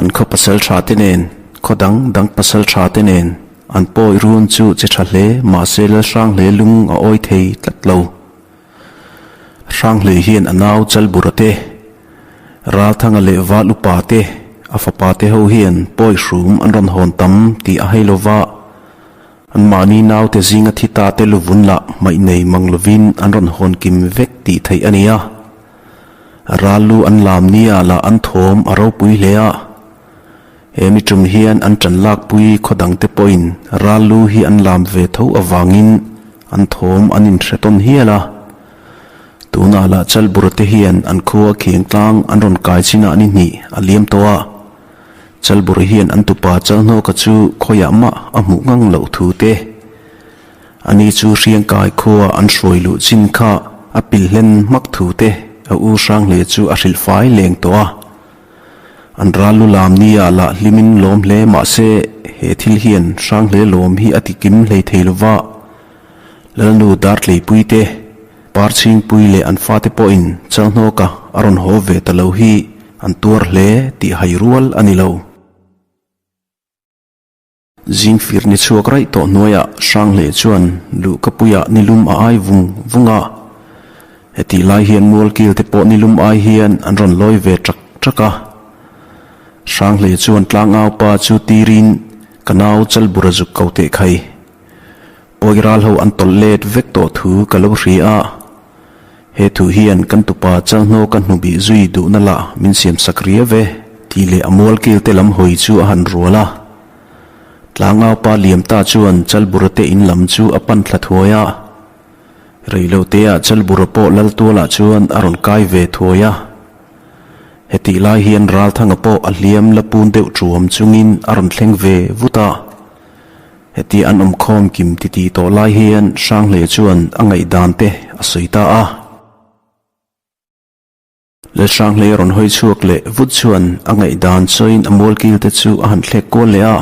An khaw pasaltha te nen, khaw dang dang pasaltha te nen an pawi run chu che tha hle mahse Lalhranghlei lung a awi thei tlat lo. Hranghlei hian a nau Chalbura te, Ralthanga leh Val upa te, a fapa te ho hian pawi hrum an rawn hawn tam tih a hai lova, anmahni naute zinga thi ta te luvun lah hmaih nei mang lovin an rawn hawn kim vek tih theih a ni a. Rallu an lam nia lah an thawm a ropui hle a. He mi tum hian an ṭan lakpui khaw dangte pawhin rallu hi an lam ve tho avangin an thawm an inhre tawn hial a. Tunah lah Chalburate hian an khua khiang tlang an rawn kai chinah ni hnih a liam tawh a. Chalbur hian an tupa Chalhnawka chu khawiah mah a hmuh ngang loh thu te, ani chu Hriangkai khua an hruai luh chin kha a pil hlen hmak thu te a u Hranghle chu a hrilh fai leng tawh a. An ral lu lam nia lah hlimin lawm hle mahse he thil hian Hranghle lawm hi a ti kim hlei thei lova. Lalnu Dartleipui te, Parchhingpui leh an fate pawhin Chalhnawka a rawn haw ve ta lo hi an tuar hle tih hai rual a ni lo. Zingfir ni chhuak raih tawh hnuaiah Hranghleh chuan luhkapuiah nilum a ai vung vung a. Hetih lai hian mualkil te pawh nilum ai hian an rawn lawi ve ṭak ṭak a. Hranghleh chuan tlangau pa chu tirin ka nau Chalbura zuk ko teh khai. Pawi ral ho an tawlh let vek tawh thu ka lo hria a. He thu hian kan tupa Chalhnaw ka hnubih zui duhna lah min siam sak riau e tih leh a mualkil te lam hawi chu a han rual a. Tlangau pa liam ta chuan Chalbura te in lam chu a pan thla thuai a. Reilo te ah Chalbura pawh Laltualah chuan a rawn kai ve thuai a. Hetih lai hian Ralthanga pawh a hliam la pun deuh tuam chungin a rawn thleng ve vut a. Heti an awm khawm kim titi tawh lai hian Hranghlei chuan a ngaihdan te a sawi ta a. Lalhranghlei rawn hawi chhuak leh vut chuan a ngaihdan sawiin a mualkil te chu a han thlek kual leh a.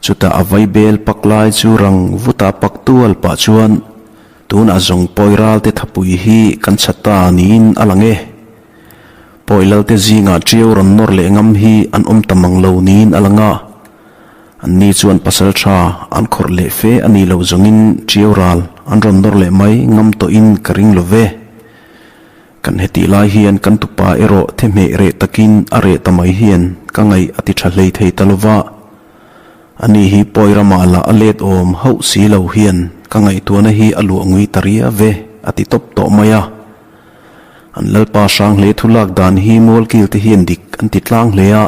Chutah a vaibel pak lai chu rang vuta pak tual pah chuan tunah zawng pawi ral te thapui hi kan chhat ta niin a lang e. Pawi lal te zingah ṭiau rawn nawr leh ngam hi an awm ta mang lo niin a lang a. Anni chuan pasal tha an khawrh leh fe a nih loh zawngin ṭiau ral an rawn nawr leh mai ngam tawhin ka ring lo ve. Kan hetih lai hian kan tupa erawh thehmeh reh takin a reh ta mai hian ka ngaih a ti tha hlei thei ta lo va. Ani hi pawi ramah lah a let awm hauh si lo hian ka ngaihtuahna hi a luah ngui ta ria ve a ti tawp tawh mai a. An Lalpa Hranghlei thu lak dan hi Mualkil te hian dik an ti tlang hle a.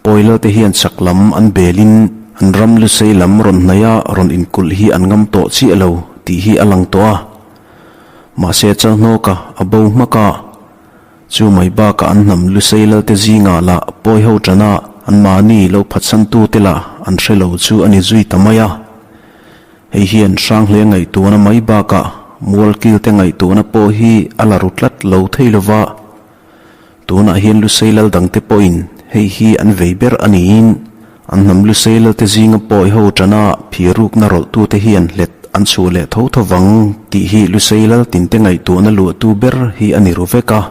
Pawilal te hian chak lam an belin an ram lusei lam rawn hnaih a rawn inkulh hi an ngam tawh chiah lo tih hi a lang tawh a. Mahse Chalhnawka a bo hmak a, chu mai bakah an hnam lusei lal te zingah lah pawi ho tana anmahni lo phatsantu te lah an hre lo chu a ni zui ta mai a. Hei hian Hranghlei ngaihtuahna mai bakah Mualkil te ngaihtuahna pawh hi a la ru tlat lo thei lova. Tunah hian Lusei lal dangte pawhin hei hi an vei ber a niin an hnam Lusei lalte zinga pawi ho tana phirukna rawlhtute hian hlet an chhuah leh tho tho vang tih hi Lusei lal tinte ngaihtuahna luahtu ber hi a ni ru vek a.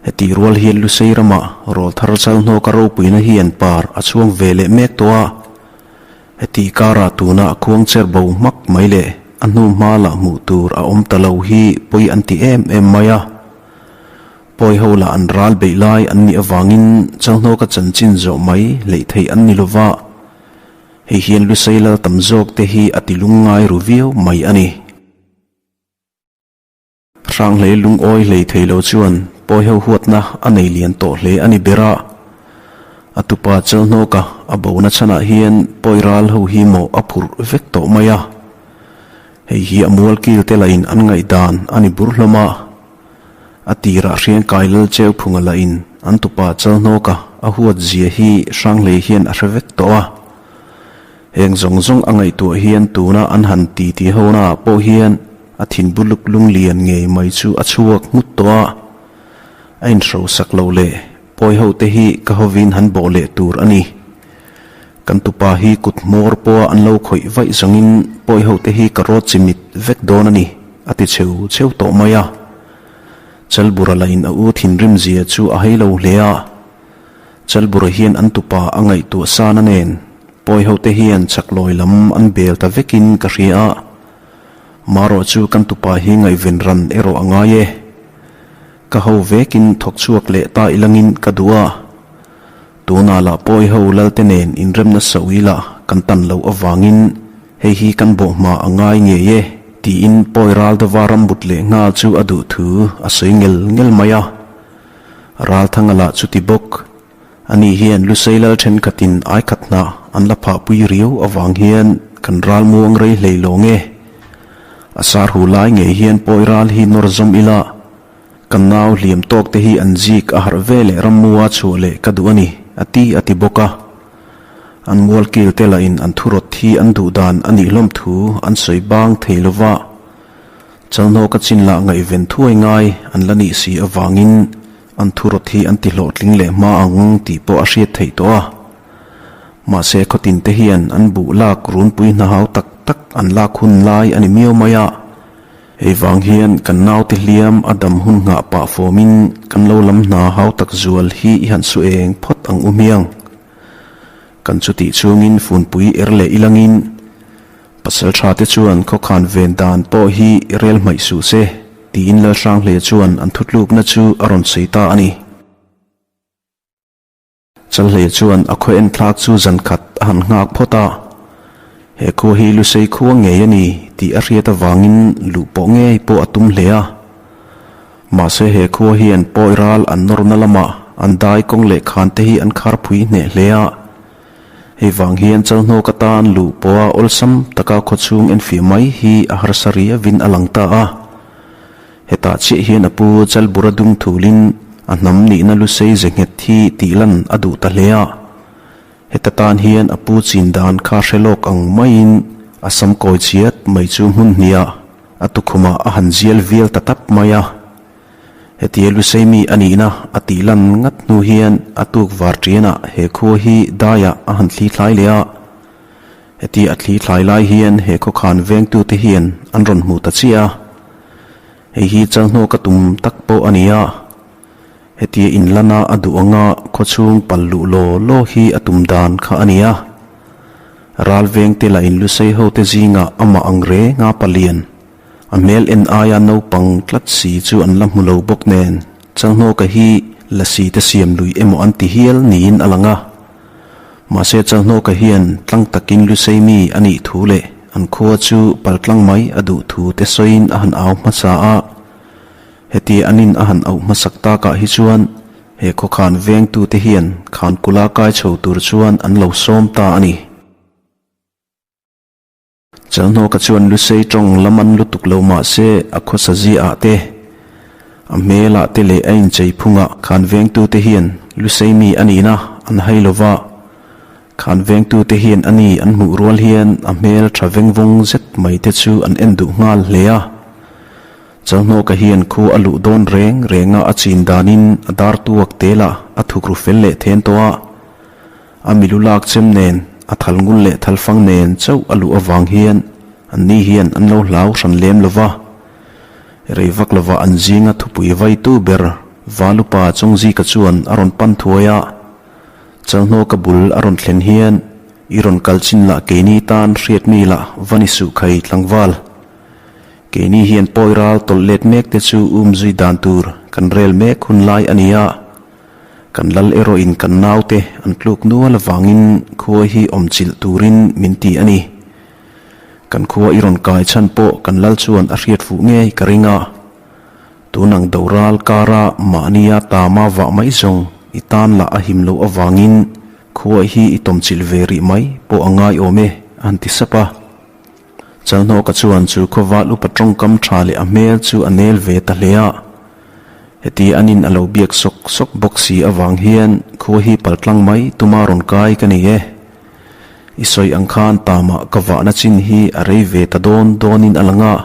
Hetih rual hian Lusei ramah rawl thar chalhnawka ropuina hian par a chhuang ve leh mek tawh a. Hetih karah tuna a khuang cher bo hmak mai leh a hnu hma lah hmuh tur a awm ta lo hi pawi an ti em em mai a. Pawi ho lah an ral beih lai an nih avangin Chalhnawka chanchin zawh mai hleih theih an ni lova, hei hian Lusei lal tam zawk te hi a ti lungngai ru viau mai a ni. Hranghlei lungawi hlei thei lo chuan pawi ho huatna a nei lian tawh hle a ni ber a. A tupa Chalhnawka a bona chhanah hian pawi ral ho hi mawh a phurh vek tawh mai a. Hei hi a mualkil te lahin an ngaihdan a ni bur hlawm a. A tirah Hriangkai lal cheu phunga lahin an tupa Chalhnawka a huat zia hi Hranghlei hian a hre vek tawh a. Heng zawng zawng a ngaihtuah hian tuna an han ti ti ho naah pawh hian a thinbu luk lung lian ngei mai chu a chhuak nghut tawh a. A inhrosak lo leh pawi ho te hi ka hovin han bawh leh tur a ni. Kan tupa hi kut hmawr pawha an lo khawih vaih zawngin pawi ho te hi ka rawt chimit vek dawn a ni, a ti cheu cheu tawh mai a. Chalbura lahin a u thinrim zia chu a hei lo hle a. Chalbura hian an tupa a ngaihtuah sana nen pawi ho te hian chaklawi lam an bel ta vekin ka hria a. Marawh chu kan tupa hi ngaihven ran erawh a ngai e. Ka ho vekin thawk chhuak leh ta ilangin ka duh a. Tunah lah pawi ho lalte nen inremna sawi lah kan tan loh avangin hei hi kan bawhhma a ngai ngei e tiin pawi ral dova rambut leh nghal chu a duh thu a sawi ngel ngel mai a. Ralthanga lah chuti bawk. Ani hian Lusei lal thenkhatin aikhat hna an la phahpui riau avang hian kan ral muang rei hlei lawng e. A sar hu lai ngei hian pawi ral hi nawr zawm ila, kan nau hliam tawk te hi an zik a harh ve leh rammua chhuah leh ka duh a ni, a ti a ti bawk a. An mualkil te lahin an thurawt hi an duh dan a nih hlawm thu an sawi bang thei lova. Chalhnawka chin lah ngaihven thuai ngai an la nih si avangin an thurawt hi an ti hlawhtling leh hma ang tih pawh a hriat theih tawh a. Mahse khawtin te hian an buh lak runpui hna hau tak tak an lak hun lai a ni miau mai a. Hei vang hian kan naute hliam a dam hun nghah pah fawmin kan lo lam hna hau tak zual hi i han su eng phawt ang u hmiang. Kan chutih chungin funpui er leh ilangin Pasal tha te chuan khawkhan ven dan pawh hi rel hmaih suh se, tiin Lalhranghle chuan an thutlukna chu a rawn sawi ta a ni. Chalhle chuan a khaw enthlak chu zan khat a han nghak phawt a, he khua hi Lusei khua ngei a ni tih a hriat avangin luh pawh ngei pawh a tum hle a. Mahse he khua hian pawi ral an nawrna lamah an dai kawng leh khan te hi an kharphui hneh hle a. Hei vang hian Chalhnawk atan luh pawha awlsam taka khawchhung enfiah mai hi a harsa riavin a lang ta a. Hetah chiah hian a pu Chalbura dung thulin a hnam nihna lusei ze nghet hi tih lan a duh ta hle a. Heta tan hian a pu chin dan kha hre lawk ang maiin a sam kawi chiat mai chu hmun hniah a tukhumah a han zial vial ta tap mai a. Hetia Luseimi a nihna a tih lan ngat hnu hian a tuk var ṭianah he khua hi daiah a han thli thlai leh a. Hetia a thli thlai lai hian he khawkhan vengtute hian an rawn hmu ta chiah a. Hei hi chalhnawk a tum tak pawh a ni a. Hetia inlana a duh anga khawchhung pal luh law law hi a tum dan kha a ni a. Ral vengte lah in Lusei hote zingah amah ang renga palian. A hmel en aia naupang tlat si chu an la hmu lo bawk nen, Chalhnawka hi lasi te siam lui emaw an ti hial niin a lang a. Mahse Chalhnawka hian tlang takin Lusei mi a nih thu leh an khua chu paltlang mai a duh thu te sawiin a han au hmasa a. Heti anin a han auh hmasak takah hi chuan he khawkhan vengtute hian Khankula kai chho tur chuan an lo sawm ta a ni. Chalhnawka chuan Lusei tawng lam an lutuk lo mah se a khawsa ziah ah te, a hmel ah te leh a inchei phung ah khan vengtu te hian Lusei mi a nihna an hai lo va. Khan vengtu te hian a ni an hmuh rual hian a hmel tha veng vawng zet mai te chu an en duh nghal hle a. Chalhnawka hian khu a luh dawn reng reng a a chin danin a dar tuak te lah a thukru fel leh then tawh a. A milu lak chem nen, a thal ngul leh thal fang nen chauh a luh avang hian anni hian an lo hlau hran lem lo va. Rei vak lova an zinga thupui vaitu ber Valupa Chawngzika chuan a rawn pan thuai a, Chalhnawka bul a rawn thlen hian i rawn kal chin lah keini tan hriat mi lah va ni suh khai tlangval. Keini hian pawi ral tawlh let mek te chu um zui dan tur kan rel mek hun lai a ni a. Kan lal erawhin kan naute an tluk nual avangin khua hi awmchilh turin min ti a ni. Kan khua i rawn kai chhan pawh kan lal chuan a hriat fuh ngei ka ring a. Tun ang doral kara mahnia tama vah mai zawng i tan lah a him loh avangin khua hi i tawmchilh ve rih mai pawh a ngai awm e, a han ti sap a. Chalhnawka chuan chu khawval upa tawngkam tha leh a hmel chu a nel ve ta hle a. Heti anin a lo biak sawk sawk bawk si avang hian khua hi paltlang mai tuma rawn kai ka ni e. I sawi ang khan tamah ka vahna chin hi a rei ve ta dawn dawnin a lang a.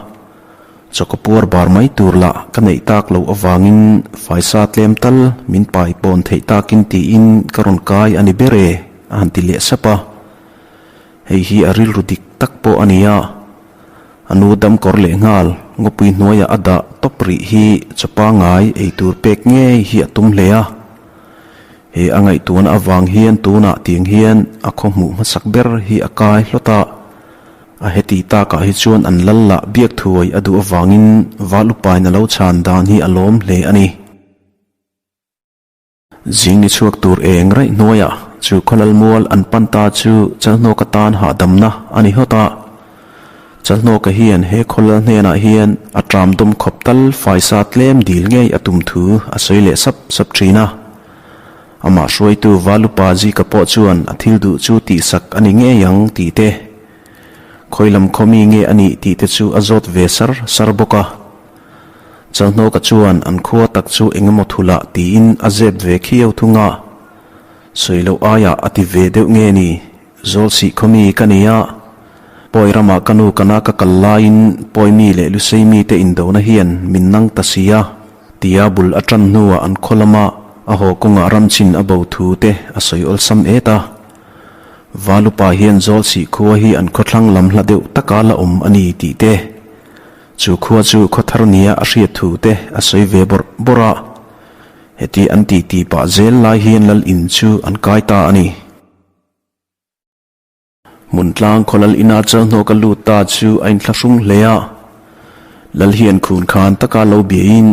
Chawkapuar bar mai tur lah ka neih tak loh avangin faisa tlem tal min pai pawn theih takin tiin ka rawn kai a ni ber e, a han ti leh sap a. Hei hi a rilru dik tak pawh a ni a, a nu damkawr leh nghal ngawpui hnuaiah a dah tawp rih hi chaw pangngai ei tur pek ngei hi a tum hle a. He a ngaihtuahna avang hian tunah tiang hian a khaw hmuh hmasak ber hi a kai hlawt a. A heti takah hi chuan an lal lah biak thuai a duh avangin val upain a lo chhan dan hi a lawm hle a ni. Zing ni chhuak tur eng raih hnuaiah chu khawlal mual an pan ta chu Chalhnawka tan hahdamna a ni hawt a. Chalhnawka hian he khawlal hnenah hian a tram dawm khawp tal faisa tlem dil ngei a tum thu a sawi leh sap sap thin a. Amah hruaitu Valupa Zika pawh chuan a thil duh chu tihsak a ni ngei ang tih te, khawi lam khaw mi nge a nih tih te chu a zawt ve sar sar bawk a. Chalhnawka chuan an khua tak chu eng emaw thul ah tiin a zep ve khiau thung a, sawi loh aiah a ti ve deuh nge ni, Zawlsih khaw mi ka ni a, Pawi ramah ka nu kana ka kal laiin Pawi mi leh Lusei mi te indona hian min nang ta si a, tia bul a tan hnuah an khaw lama a haw kawngah ramchin a bo thu te a sawi awlsam et a. Valupa hian Zawlsih khua hi an khawthlang lam hla deuh taka la awm a ni tih te, Chu khua chu khaw thar nia a hriat thu te a sawi ve bawrh bawrh a, heti an ti ti pah zel lai hian lal in chu an kai ta a ni. Hmun tlang khaw lal ina chalhnawk a lut ta chu a inthlahrung hle a, lal hian khun khan taka lo biain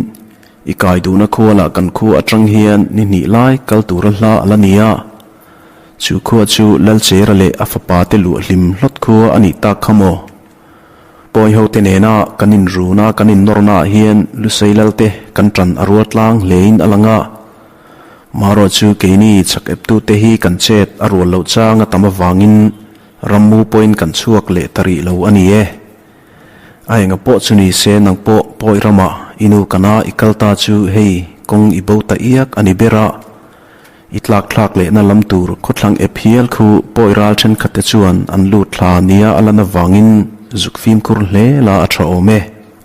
i kai duhna khua lah kan khua atang hian ni hnih lai kal tura hla a la ni a, chu khua chu lal chera leh a fapa te luah hlim hlawt khua a nih tak kha maw? Pawi ho te nena kan inruna kan innawrna ah hian Lusei lal te kan tan a rual tlang hlein a lang a. Marawh chu keini chak eptu te hi kan chet a rual loh chang a tam avangin rammu pawhin kan chhuak leh ta rih lo a ni e. A enga pawh chu ni se nang pawh pawi ramah i nu kana i kal ta chu hei kawng i bo ta iak a ni ber a. I tlak thlak lehna lam tur khawthlang ep hial khu pawi ral thenkhat te chuan an lut thla nia a lan avangin zuk fimkhur hle la a tha awm e,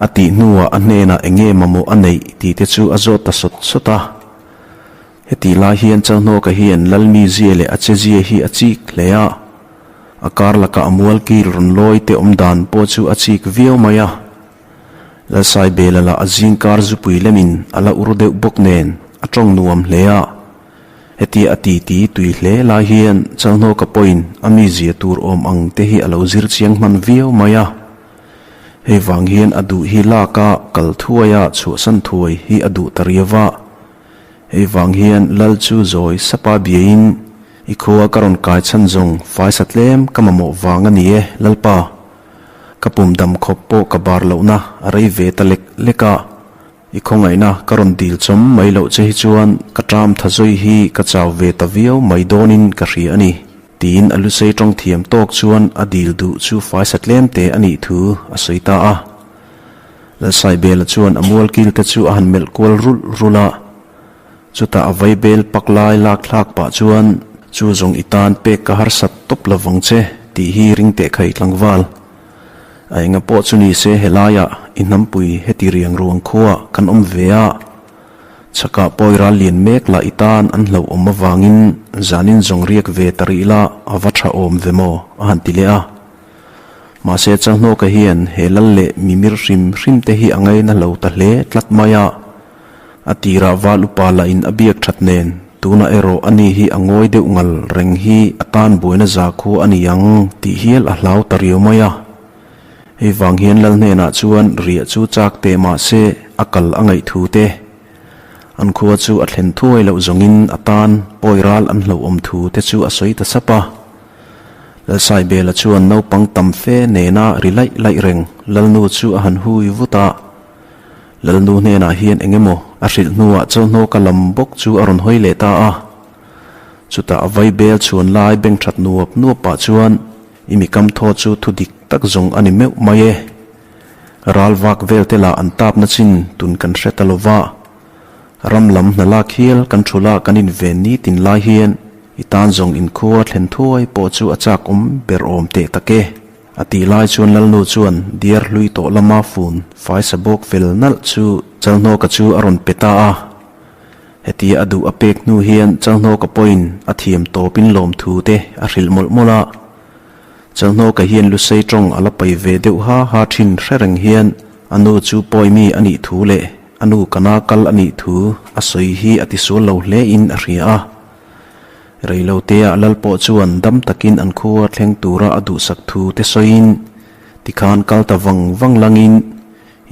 a tih hnuah a hnenah eng nge mamawh a neih tih te chu a zawt ta sawt sawt a. Hetih lai hian Chalhnawka hian Lalmi zia leh a che zia hi a chik hle a, a kar lakah a mual kil rawn lawi te awm dan pawh chu a chik viau mai a. Lalsaibela lah a zingkar zupui lemin a la ur deuh bawk nen a tawng nuam hle a, hetia a titi tui hle lai hian Chalhnawka pawhin a mizia tur awm ang te hi a lo zir chiang hman viau mai a. Hei vang hian a duh hi lak a kal thuai a chhuahsan thuai hi a duh ta riau va. Hei vang hian Lal chu zawi sapa biain i khua ka rawn kai chhan zawng faisa tlem ka mamawh vang a ni e Lalpa. Ka pum dam khawp pawh ka bar lohna a rei ve ta lek lek a, i khawngaihna ka rawn dil chawm mai loh che hi chuan ka ṭam tha zawi hi ka chau ve ta viau mai dawnin ka hria a ni, tiin a lusei ṭawng thiam tawk chuan a dil duh chu faisa tlem te a nih thu a sawi ta a. Lalsaibela chuan a mualkil te chu a han melh kual rulh rulh a, chutah a vaibel pak lai lak thlak pah chuan, Chu zawng i tan pek ka harsat tawp lovang che tih hi ring teh khai tlangval. A enga pawh chu ni se helaiah i hnampui heti riang ruang khuaah kan awm ve a, chhakah pawi ral lian mek lah i tan an hlauh awm avangin zanin zawng riak ve ta rih la a va tha awm ve maw a han ti leh a. Mahse Chalhnawka hian he lal leh mimir hrim hrim te hi a ngaina lo ta hle tlat mai a. A tirah val upa lah in a biak that nen, tunah erawh a ni hi a ngawi deuh ngal reng hi a tan buaina za khu a ni ang tih hial a hlau ta riau mai a. Hei vang hian lal hnenah chuan riah chu chak teh mah se a kal a ngaih thu te, an khua chu a thlen thuai loh zawngin a tan pawi ral an hlauhawm thu te chu a sawi ta sap a. Lalsaibela chuan naupang tam fe nena ri laih laih reng Lalnu chu a han hui vut a. Lalnu hnenah hian eng emaw a hrilh hnuah chawlhnawka lam bawk chu a rawn hawi leh ta a. Chutah a vaibel chhuan lai beng that nuap nuap pah chuan i mi kam thaw chu thu dik tak zawng a ni meuh mai e. Ral vak vel te lah an tap na chin tun kan hre ta lo va. Ram lam hna lak hial kan thul a kan inven ni tin lai hian i tan zawng inkhua thlen thuai pawh chu a chak awm ber awm teh tak e. A tih lai chuan Lalnu chuan diar hlui tawh lama fun fai sa bawk fel nalh chu Chalhnawka chu a rawn pe ta a. Hetia a duh a pek hnu hian Chalhnawka pawhin a thiam tawpin lawmthu te a hrilh mawlh mawlh a. Chalhnawka hian Lusei tawng a la pai ve deuh ha ha thin hre reng hian a nu chu pawimi a nih thu leh a nu kana kal a nih thu a sawi hi a tisual lo hle in a hria a. Reiloteah lal pawh chuan dam takin an khua thleng tura a duhsak thu te sawiin tikhan kal ta vang vang langin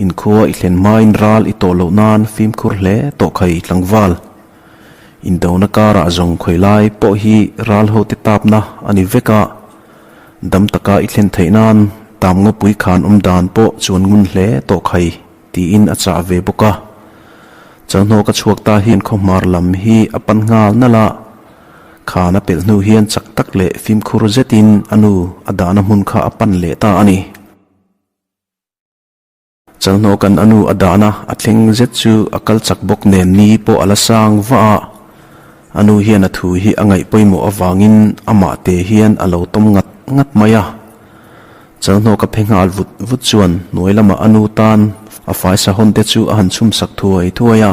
inkhua i thlen hmain ral i tawh loh nan fimkhur hle tawh khai tlangval. Indona karah zawng khawi lai pawh hi ral hote tapna a ni vek a, dam taka i thlen theih nan tam ngawpui khan awm dan pawh chuan ngun hle tawh khai tiin a chah ve bawk a. Chalhnawka chhuak ta hian khawhmar lam hi a pan nghal nalh a, khan a pelh hnu hian chak tak leh fimkhur zetin a nu a dahna hmun kha a pan leh ta a ni. Chalhnawka'n a nu a dahna a thleng zet chu a kal chak bawk nen ni pawh a la sang vah a, a nu hian a thu hi a ngaih pawimawh avangin amah te hian a lo tawm ngat ngat mai a. Chalhnawka phe nghal vut vut chuan hnuai lamah a nu tan a faisa hawn te chu a han chhum sak thuai thuai a.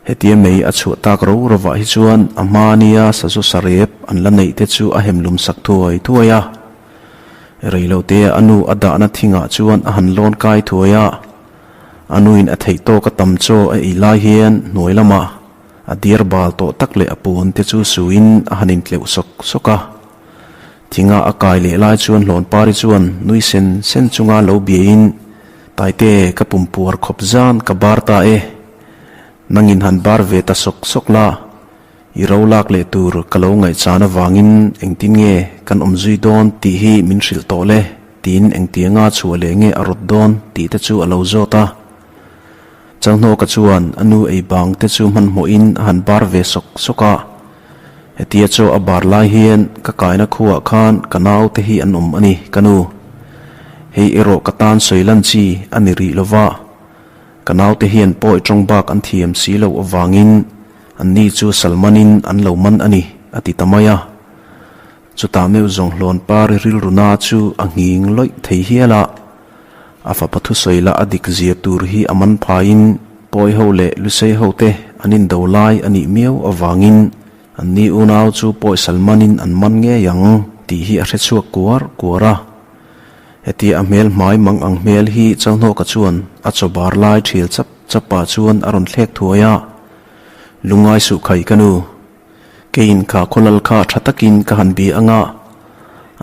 Hetia mei a chhuah tak ro rovah hi chuan a hma nia sazu sarep an la neih te chu a hem lum sak thuai thuai a. Reilote a nu a dahna thingah chuan a han lawn kai thuai a. A nuin a theih tawk a tam chaw a ei lai hian hnuai lamah a diar bal tawh tak leh a puan te chu suin a han intleuh sawk sawk a. Thinga a kai leh lai chuan Hlawnpari chuan nui sen sen chunga lo biain, Taite, ka pum puar khawp zan ka bar ta e. Nangin han bar ve ta sawk sawk la. I ro lak leh tur ka lo ngaihchan avangin engtin nge kan awm zui dawn tih hi min hrilh tawh le tiin engtianga chhuah leh nge a rawt dawn tih te chu a lo zawt a. Chalhnawka chuan a nu ei bang te chu hmanhmawhin a han bar ve sawk sawk a. Hetia chaw a bar lai hian ka kaina khuaah khan ka nau te hi an awm a ni ka nu. Hei erawh ka tan sawi lan chi a ni rih lova. Ka naute hian pawi tawng bak an thiam si loh avangin anni chu Salmanin an lo man a ni, a ti ta mai a. Chutah meuh zawng hlawn pari rilruna chu a nghing lawih thei hial a. A fapa thusawi lah a dik zia tur hi a man phaiin pawi ho leh lusei ho te an indo lai a nih miau avangin anni unau chu pawi Salmanin an man ngei ang tih hi a hre chhuak kuar kuar a. Hetia a hmel hmai mang ang hmel hi Chalhnawka chuan a chaw bar lai thial chap chap pah chuan a rawn thlek thuai a, Lungngai suh khai ka nu. Keiin kha khawlal kha tha takin ka han bia anga,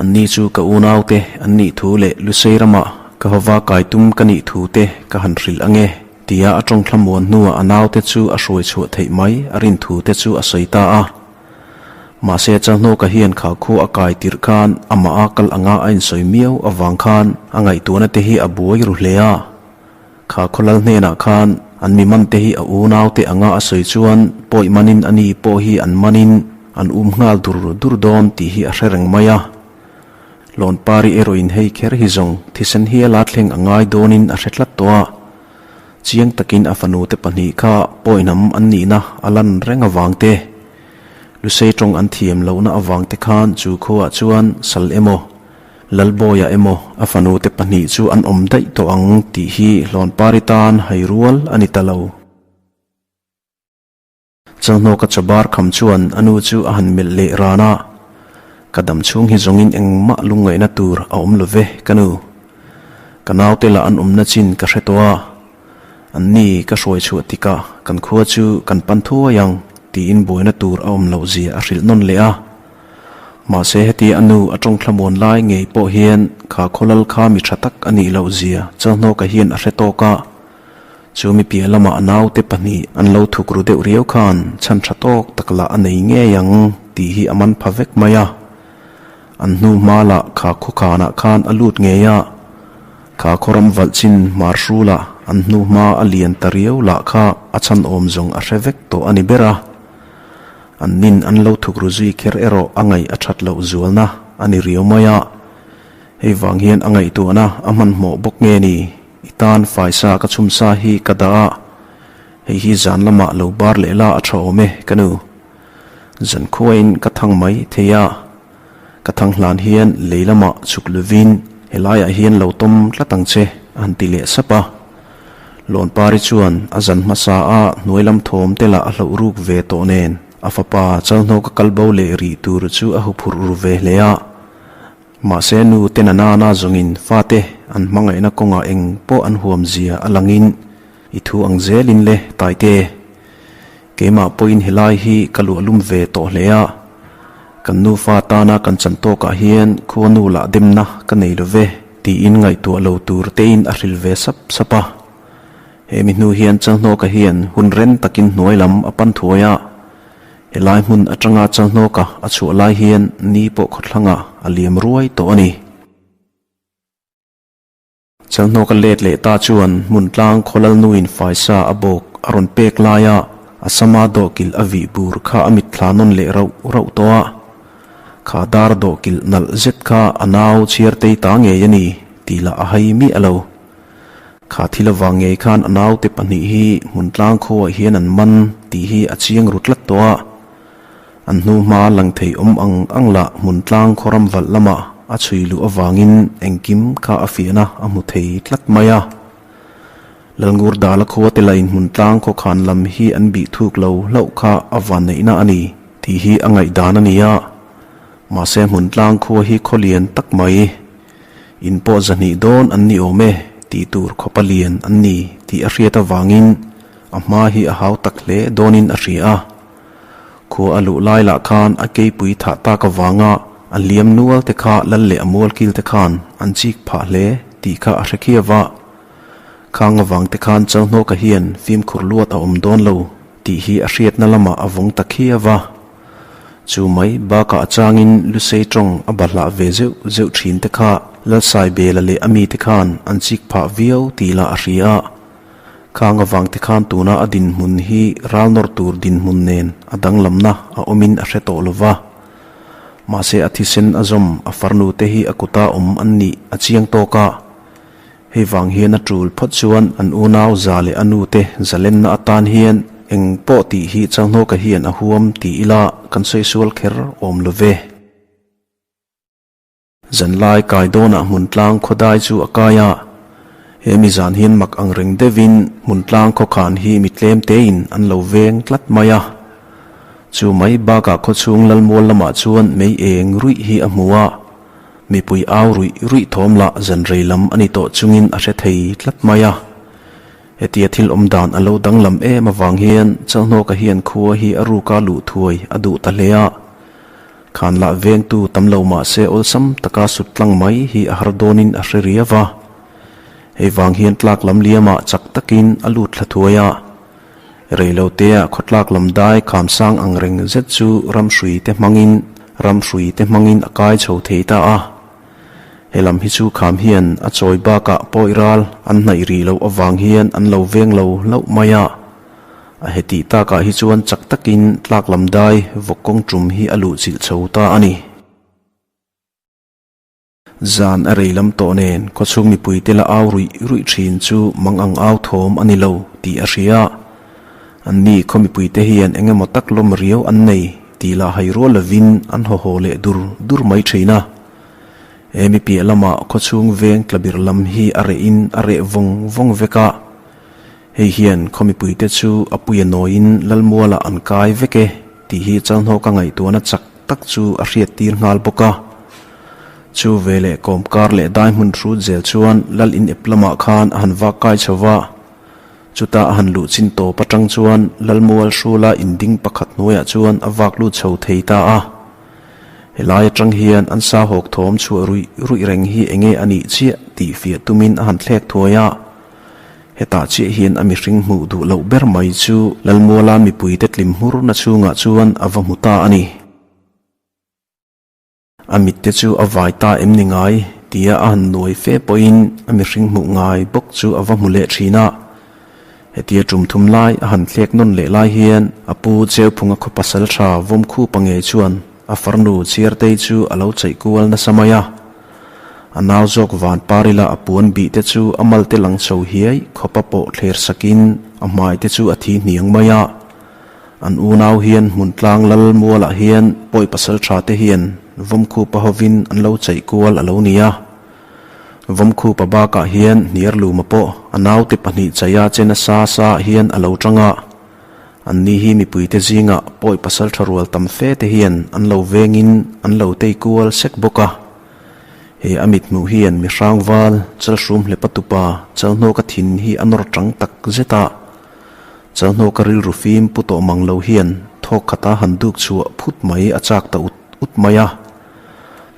anni chu ka unaute an nih thu leh Lusei ramah ka hova kai tum ka nih thu te ka han hrilh ange tia a tawng thlamuan hnuah a naute chu a hruai chhuah theih mai a rin thu te chu a sawi ta a. Mahse Chalhnawka hian kha khu a kai tirh khan amah a kal anga a insawi miau avang khan a ngaihtuahna te hi a buai ru hle a. Kha khawlal hnenah khan an mi man te hi a unau te anga a sawi chuan pawi manin a ni pawh hi an manin an um nghal dur dur dawn tih hi a hre reng mai a. Lawnpari erawhin hei kher hi zawng thisen hiala thleng a ngai dawnin a hre tlat tawh a. Chiang takin a fanute pahnih kha pawihnam an nihna a lan reng avang te, Lusei tawng an thiam lohna avang te khan chu khuaah chuan Sal emaw, Lalbawia emaw a fanute pahnih chu an awm daih tawh ang tih hi Hlawnpari tan hai rual a ni ta lo. Chalhnawka chabar kham chuan a nu chu a han melh leh ran a, Ka dam chhung hi zawngin engmah lungngaihna tur a awm lo ve, ka nu. Ka naute lah an awmna chin ka hre tawh a, anni ka hruai chhuah tikah kan khua chu kan pan thuai ang tiin buaina tur a awm loh zia a hrilh nawn leh a. Mahse heti a nu a tawng thlamuan lai ngei pawh hian kha khawlal kha mi tha tak a nih loh zia Chalhnawka hian a hre tawk a. Chu mi piah lamah a naute pahnih an lo thuk ru deuh riau khan chhan tha tawk tak lah a nei ngei ang tih hi a man pha vek mai a. An hnu hma lah kha khawkhanah khan a lut ngei a, kha khawram valh chin hmar hrulah an hnu hma a lian ta riau lah kha a chhan awm zawng a hre vek tawh a ni ber a. An nin an lo thuk ru zui kher erawh a ngaih a that loh zualna a ni riau mai a. Hei vang hian a ngaihtuahna a hmanhmawh bawk nge ni? I tan faisa ka chhum sa hi ka dah a, hei hi zan lamah lo bar leh la a tha awm e ka nu. Zan khuain ka thang mai thei a, ka thang hlan hian lei lamah chhuk lovin helaiah hian lo tawm tlat ang che a han ti leh sap a. Lawnpari chuan a zan hmasa a hnuai lam thawm te lah a hloh ruk ve tawh nen a fapa Chalhnawka kal bo leh rih tur chu a huphurh ru ve hle a. Mahse nu te na nana zawngin fate an hmangaihna kawngah eng pawh an huam zia a langin i thu ang zelin le Taite. Keimah pawhin helai hi ka luahlum ve tawh hle a. Kan nufa tana kan chan tawkah hian khuanu lah demna ka nei lo ve tiin ngaihtuah lo tur tein a hrilh ve sap sap a. He mi hnu hian Chalhnawka hian hun rem takin hnuai lam a pan thuai a. Helai hmun atanga Chalhnawka a chhuah lai hian ni pawh khawthlangah a liam ruai tawh a ni. Chalhnawka let leh ta chuan hmun tlang khawlalnuin faisa a bawk a rawn pek laia a sama dawhkilh a vih bur kha a mitthla nawn leh rauh rauh tawh a. Kha dar dawhkilh nalh zet kha a nau chhiartei ta ngei a ni tih lah a hai miah lo. Kha thil avang ngei khan a naute pahnih hi hmun tlang khuaah hian an man tih hi a chiang ru tlat tawh a. An hnu hma lang thei awm ang ang lah hmun tlang khaw ram valh lamah a chhui luh avangin engkim kha a fiahna a hmu thei tlat mai a. Lalngur Dala khua te lain hmun tlang khaw khan lam hi an bih thuk lo hlauh kha a vanneihna a ni tih hi a ngaihdan a ni a. Mahse hmun tlang khua hi khaw lian tak mai. In pawh zahnih dawn an ni awm e tih tur khawpa lian an ni tih a hriat avangin a hma hi a hau tak hle dawnin a hria a. Khua a luh lai lah khan a keipui thah tak avanga a hliam nual te kha lal leh a mualkil te khan an chik phah hle tih kha a hre khiau a. Khang avang te khan Chalhnawka hian fimkhur luat a awm dawn lo tih hi a hriatna lamah a vawng ta khiau a. Chu mai bakah a changin Lusei tawng a bahlah ve zeuh zeuh thin te kha Lalsaibela leh a mite khan an chik phah viau tih lah a hria a. Khang avang te khan tuna a dinhmun hi ral nawr tur dinhmun nen a danglamna a awmin a hre tawh lo va. Mahse a thisen a zawm a farnu te hi a kuta awm an nih a chiang tawk a. Hei vang hian a tul phawt chuan an unau za leh a nu te zalenna atan hian eng pawh tih hi Chalhnawka hian a huam ti ila kan sawi sual kher awm lo ve. Zanlai kai dawnah hmuntlang khawdai chu a kai a, he mi zan hian mak ang reng deuhin hmuntlang khawkhan hi mi tlem tein an lo veng tlat mai a. Chu mai bakah khawchhung lalmual lamah chuan mei eng ruih hi a hmu a, mipui au ruih ruih thawm lah zan rei lam a ni tawh chungin a hre thei tlat mai a. Hetia thil awm dan a lo danglam em avang hian Chalhnawka hian khua hi a ruka luh thuai a duh ta hle a. Khan lah vengtu tam lo mah se awlsam taka sut tlang mai hi a har dawnin a hre riau a. Hei vang hian tlak lam liamah chak takin a lut thla thuai a. Reilotea khawtlak lam dai kham sang ang reng zet chu ramhrui te hmangin ramhrui te hmangin a kai chho thei ta a. He lam hi chu kham hian a chawi bakah pawi ral an hnaih rih loh avang hian an lo veng lo hlauh mai a. A hetih takah hi chuan chak takin tlak lam dai vawk kawng tum hi a luh chilh chho ta a ni. Zan a rei lam tawh nen khawchhung mipuite la au ruih ruih thin chu mang ang au thawm a ni lo tih a hria. Anni khaw mipuite hian eng emaw tak lawm riau an nei tih lah hai rual lovin an haw haw leh dur dur mai thin a. He mi piah lamah khawchhung veng tlabir lam hi a rehin a reh vawng vawng vek a. Hei hian khaw mipuite chu a puia nawiin Lalmualah an kai vek e tih hi Chalhnawka ngaihtuahna chak tak chu a hriattir nghal bawk a. Chu veleh kawmkar leh dai hmun hrut zel chuan Lal in ep lamah khan a han vak kai chho va. Chutah a han luh chin tawp atang chuan Lalmual hrula inding pakhat hnuaiah chuan a vak lut chho thei ta a. Helai atang hian an sa hawk thawm chhuah ruih ruih reng hi enge a nih chiah tih fiah tumin a han thlek thuai a. Hetah chiah hian a mihring hmuh duh loh ber mai chu Lalmuala mipuite tlim hmurna chhungah chuan a va hmu ta a ni. A mitte chu a vai ta em ni ngai tia a han nuai fe pawhin a mihring hmuh ngai bawk chu a va hmu leh thin a. Hetia tum thum lai a han thlek nawn leh lai hian a pu Cheuphunga khaw pasal tha Vawmkhupa ngei chuan a farnu Chiartei chu a lo chaih kual nasa mai a. A nau zawk van parila a puan bih te chu a mal te lang chho hiai khawpa pawh thler sakin a hmai te chu a thi hniang mai a. An unau hian hmun tlang lal mualah hian pawi pasal tha te hian Vawmkhupa hovin an lo chaih kual a lo ni a. Vawmkhupa bakah hian Hniarluma pawh a naute pahnih chaia che nasa sa hian a lo tang a. Anni hi mipuite zingah pawi pasal tha rual tam fe te hian an lo vengin an lo tei kual sek bawk a. He a mithmuh hian mi hrangval Chalhrum hlepa tupa Chalhnawka thin hi a nawr tang tak zet a. Chalhnawka rilru fim pu tawh mang lo hian thawk khata han duk chhuah phut mai a chak ta ut ut mai a.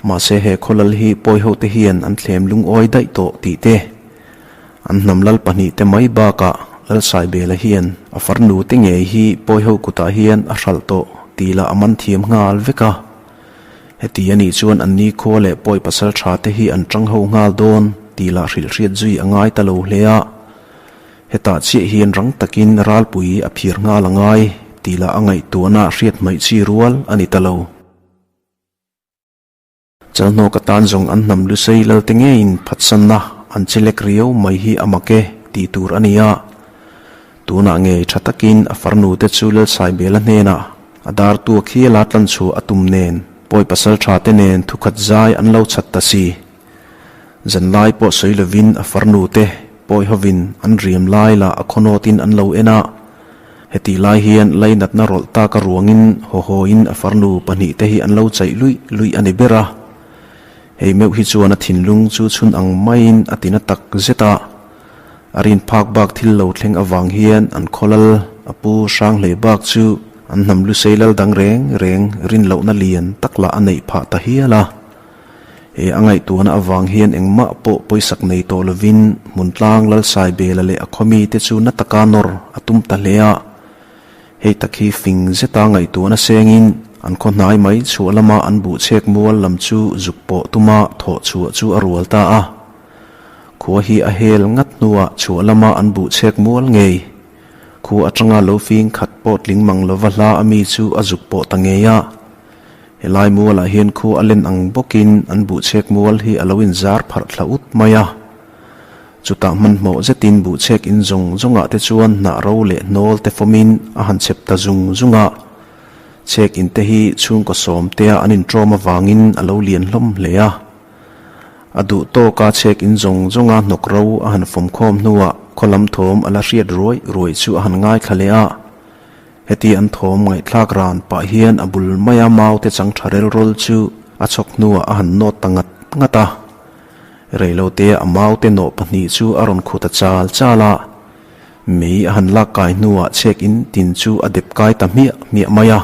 Mahse he khawlal hi pawihote hian an thlem lungawi daih tawh tih te, an hnam lal pahnihte mai bakah Lalsaibela hian a farnu te ngei hi pawiho kutah hian a hralh tawh tih lah a man thiam nghal vek a. Heti a nih chuan an nikhua leh pawi pasal tha te hi an tang ho nghal dawn tih lah hrilh hriat zui a ngai ta lo hle a. Hetah chiah hian rang takin ralpui a phir nghal a ngai tih lah a ngaihtuahna hriat hmaih chi rual a ni ta lo. Chalhnawk atan zawng an hnam lusei lalte ngeiin phatsanna an chelek riau mai hi a mak e tih tur a ni a. Tunah ngei tha takin a farnu te chu Lalsaibela hnenah a dar tuak hial a tlan chhuah a tum nen pawi pasal tha te nen thukhat zai an lo chhat ta si. Zanlai pawh sawi lovin a farnu te pawi hovin an riam lai lah a khawnawtin an lo en a. Hetih lai hian lainatna rawlh tak a ruangin haw hawiin a farnu pahnihte hi an lo chaih luih luih a ni ber a. Hei meuh hi chuan a thinlung chu chhun ang maiin a ti na tak zet a. A rin phak bak thil lo thleng avang hian an khawlal a pu Hranghlei bak chu an hnam lusei lal dang reng reng rin lohna lian tak lah a neih phah ta hial a. He a ngaihtuahna avang hian engmah pawh pawisak nei tawh lovin Hmuntlang Lalsaibela leh a khawmi te chu na taka nawr a tum ta hle a. Hei tak hi fing zeta ngaihtuahna sengin an khaw hnai mai chhuah lama an buhchhek mual lam chu zuk pawh tuma thawh chhuah chu a rual ta a. Khua hi a hel ngat hnuah chhuah lama an buhchhek mual ngei. Khua atanga lo fing khat pawh tling mang lova hla a mi chu a zuk pawh ta ngei a. Helai mualah hian khu a len ang bawkin an buhchhek mual hi a lo inzar pharh thla ut mai a. Chutah hmanhmawh zetin buhchhek in zawng zawngah te chuan hnah ro leh hnawl te fawmin a han chep ta zung zung a. Chhek in te hi chhungkaw sawm tea an inṭawm avangin a lo lian hlawm hle a. A duh tawka chhek in zawng zawnga hnawk ro a han fawm khawm hnuah khaw lam thawm a la hriat ruai ruai chu a han ngaithla leh a. Heti an thawm ngaihthlak ran pah hian a bul maia mau te chang tha rel rawl chu a chhawk hnuah a han nawt ta ngat ngat a. Reilote a mau te nawh pahnih chu a rawn khu ta chal chal a. Mei a han lak kai hnuah chhek in tin chu a dep kai ta hmiah hmiah mai a.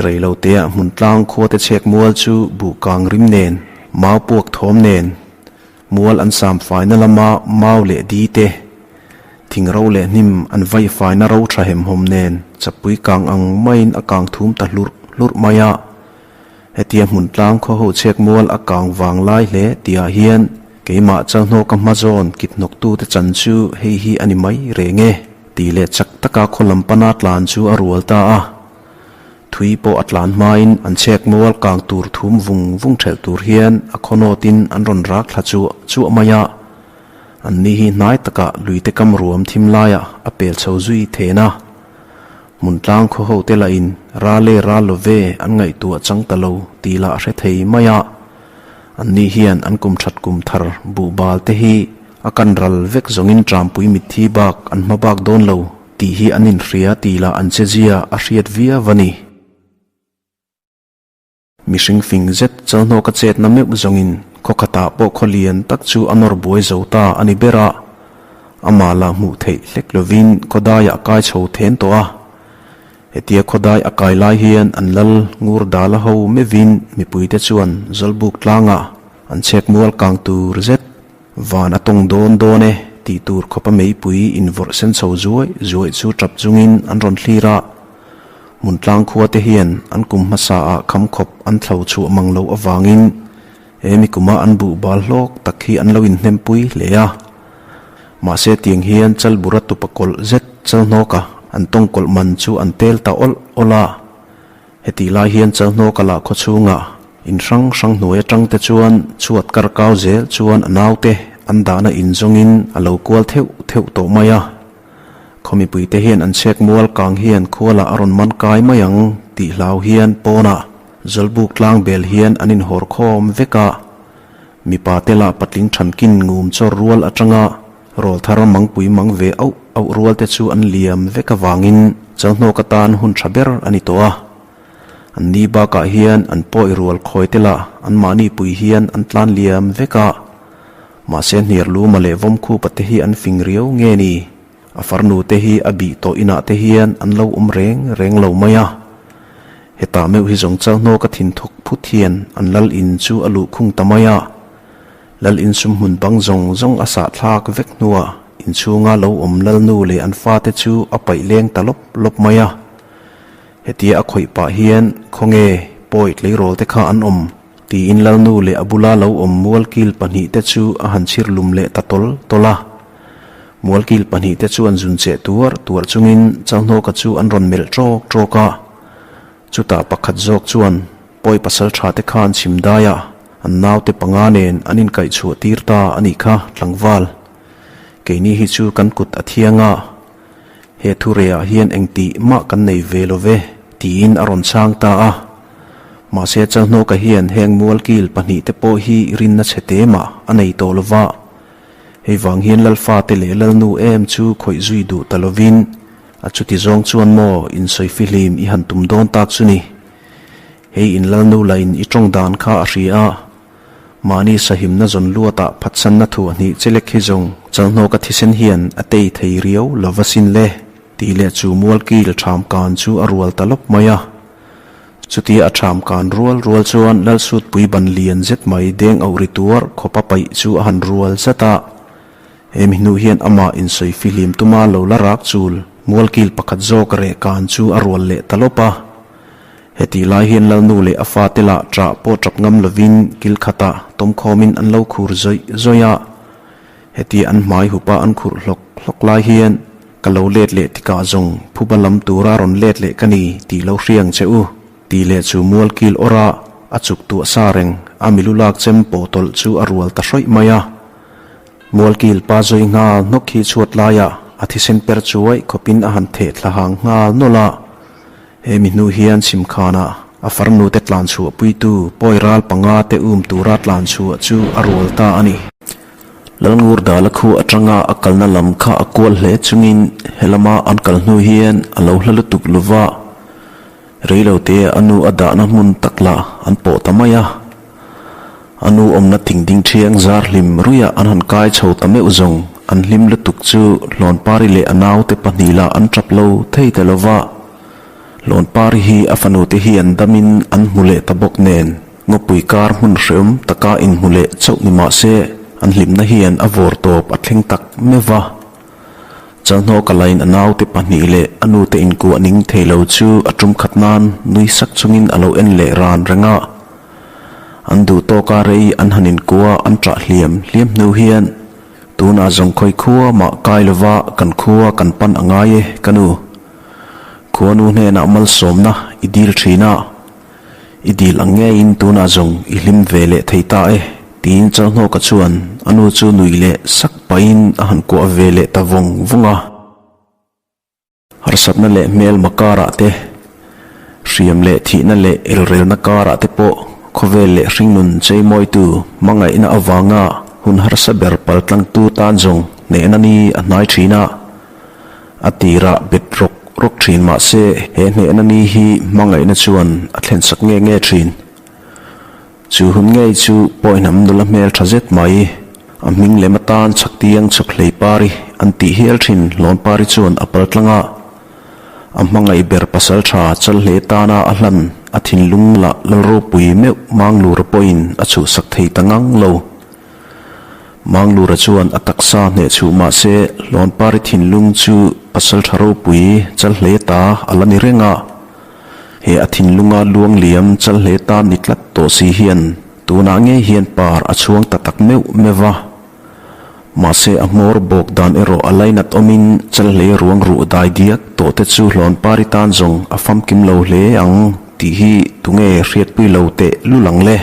Reilote ah hmun tlang khua te chhek mual chu buh kang rim nen, mau puak thawm nen, mual an sam faina lama mau leh di te, thing ro leh hnim an vai faina ro tha hemhawm nen chapui kang ang maiin a kang thum ta hlurh hlurh mai a. Hetia hmun tlang khaw ho chhek mual a kang vang lai hle tihah hian keimah Chalhnawka hma zawn kit hnawktute chan chu hei hi a ni mai reng e tih leh chak taka khaw lam pana tlan chu a rual ta a. Thui pawh a tlan hmain an chhek mual kang tur thum vung vung thelh tur hian a khawnawtin an rawn rak thla chuah chuah mai a. An ni hi hnai takah luite kam ruam thim laiah a pel chho zui then a. Hmun tlang khaw ho te lahin ral e ral lo ve an ngaihtuah chang ta lo tih lah a hre thei mai a. An ni hian an kum that kum thar buh bal te hi a kan ral vek zawngin Trampui mitthi bak an hma bak dawn lo tih hi an inhria tih lah an che zia a hriat viau a ni. Mihring fing zet Chalhnawka chetna meuh zawngin khaw khatah pawh khaw lian tak chu a nawr buai zo ta a ni ber a. Amah lah hmuh theih hlek lovin khawdaiah a kai chho then tawh a. Hetia khawdai a kai lai hian an lal ngur dala ho meuhin mipuite chuan Zawlbuk tlangah an chhek mual kang tur zet van a tawng dawn dawn e tih tur khawpa meipui invawrh sen chho zuai zuai chu tap chungin an rawn thlir a. Hmun tlang khua te hian an kum hmasa ah kham khawp an thlo chhuah mang loh avangin he mi kuma an buh bal hlawk tak hi an lo inhnem pui hle a. Mahse tiang hian Chalbura tupa kawlh zet Chalhnawka an tawng kawlh man chu an tel ta awlh awlh a. Hetih lai hian Chalhnawka lah khaw chhungah in hrang hrang hnuai atang te chuan chhuat kar kau zel chuan a naute an dahna in zawngin a lo kual theuh theuh tawh mai a. Khaw mipuite hian an chhek mual kang hian khualah a rawn man kai mai ang tih hlau hian pawnah Zawlbuk tlang bel hian an inhawr khawm vek a. Mipa te lah patling thankin ngum chawr rual atanga rawl thar mangpui mang ve auh auh rual te chu an liam vek avangin Chalhnawk atan hun tha ber a ni tawh a. An ni bakah hian an pawi rual khawi te lah anmahni pui hian an tlan liam vek a. Mahse hniar luma leh vawmkhupa te hi an fing riau nge ni? A farnu te hi a bih tawh inah te hian an lo awm reng reng lo mai a. Hetah meuh hi zawng Chalhnawka thin thawk phut hian an lal in chu a luh khung ta mai a. Lal in sum hmun bang zawng zawng a sah thlak vek hnuah inchhunga lo awm lalnu leh an fate chu a paih leng ta lawp lawp mai a. Hetia a khawih pah hian khawnge pawi tleirawl te kha an awm tiin lalnu leh a bula lo awm mualkil pahnihte chu a han chhir lum leh ta tawl tawl a. Mualkil pahnihte chuan zun cheh tuar tuar chungin Chalhnawka chu an rawn melh ṭawk ṭawk a. Chutah pakhat zawk chuan pawi pasal tha te khan chhim daiah an naute panga nen an inkaih chhuah tir ta a nih kha tlangval. Keini hi chu kan kut a thiang a, he thu rehah hian engtih mah kan nei ve lo ve tiin a rawn chhang ta a. Mahse Chalhnawka hian heng mualkil pahnihte pawh hi rinna chhe te mah a nei tawh lo va. Hei vang hian Lalfate leh Lalnu em chu khawih zui duh ta lovin A chuti zawng chuan maw insawi fihlim i han tum dawn tak chu ni. Hei in Lalnu la in i tawng dan kha a hria a. Mahni sahimna zawn luatah phatsanna thu a hnih chelek hi zawng Chalhnawka thisen hian a tei thei riau lo va sin le tih leh chu mualkil ṭham kan chu a rual ta lawp mai a. Chutia a ṭham kan rual rual chuan Lalsutpui ban lian zet mai deng auh ri tuar khawpa paih chu a han rual zat a. Hemi hnu hian amah insawi fihlim tuma lo la rak chul mualkil pakhat zawk reh kan chu a rual leh ta lawp a. Hetih lai hian Lalnu leh a fate lah ṭah pawh ṭap ngam lovin kil khatah tawmkhawmin an lo khur zawih zawih a. Hetia an hmai hupa an khurh hlawk hlawk lai hian ka lo let leh tikah zawng phuba lam tura rawn let leh ka ni tih lo hriang che u tih leh chu mualkil awrah a chuk tuah sa reng a milu lak chem pawh tawlh chu a rual ta hrawih mai a. Mualkil pa zawi nghal hnawk hi chhuat laiah a thisen per chuai khawpin a han theh thla hang nghal nawlh a. He mi hnu hian chhimkhanah a farnute tlan chhuah puitu pawi ral panga te um tura tlan chhuah chu a rual ta a ni. Lalngur Dala khu atanga a kalna lam kha a kual hle chungin helama an kal hnu hian a lo hla lutuk lova reilote a nu a dahna hmun tak lah an pawh ta mai a. A nu awmna thing ding thiang zar hlim ruiah an han kai chho ta meuh zawng, an hlim lutuk chu Hlawnpari leh a naute pahnih lah an tap lo thei ta lo va. Hlawnpari hi a fanute hi an damin an hmu leh ta bawk nen, ngawpui kar hmun hreawm taka inhmu leh chauh ni mah se, an hlimna hian a vawr tawp a thleng tak meuh va. Chalhnawka lain a naute pahnih leh a nute inkuah ning thei lo chu a tum khat nan nui sak chungin a lo en leh ran reng a. An duh tawka rei an han inkua an ṭah hliam hliam hnu hian tunah zawng khawi khua mah kai lova kan khua kan pan a ngai e ka nu. Khuanu hnenah malsawmna i dil ṭhin a, i dil ang ngeiin tunah zawng i hlim ve leh thei ta e tiin Chalhnawka chuan a nu chu nui leh sak pahin a han kuah ve leh ta vawng vawng a. Harsatna leh hmelma karah te, hriam leh thihna leh elrelna karah te pawh khawvel leh hringnun cheimawitu hmangaihna avanga hun harsa ber paltlangtu tan zawng hnehna ni a hnai thin a. A tirah bet rawk rawk thin mah se he hnehna ni hi hmangaihna chuan a thlensak nge nge thin. Chu hun ngei chu Pawihnam nula hmel tha zet mai, a hming lem atan chhaktiang chhak hlei pari an tih hial thin Hlawnpari chuan a pal tlang a. A hmangaih ber pasal tha chal hle tana a hlan a thinlung lah Lalropui meuh Manglura pawhin a chhuhsak thei ta ngang lo. Manglura chuan a taksa hneh chhuh mah se Hlawnpari thinlung chu pasal tha ropui chal hle ta a la ni reng a. He a thinlunga luang liam chal hle tan ni tlat tawh si hian tunah ngei hian par a chhuang ta tak meuh meuh va. Mahse a hmawr bawk dan erawh a lainat awmin chal hle ruang ruh dai diak tawh te chu hlawn pari tan zawng a famkim lo hle ang tih hi tunge hriatpui lo teh lul ang le.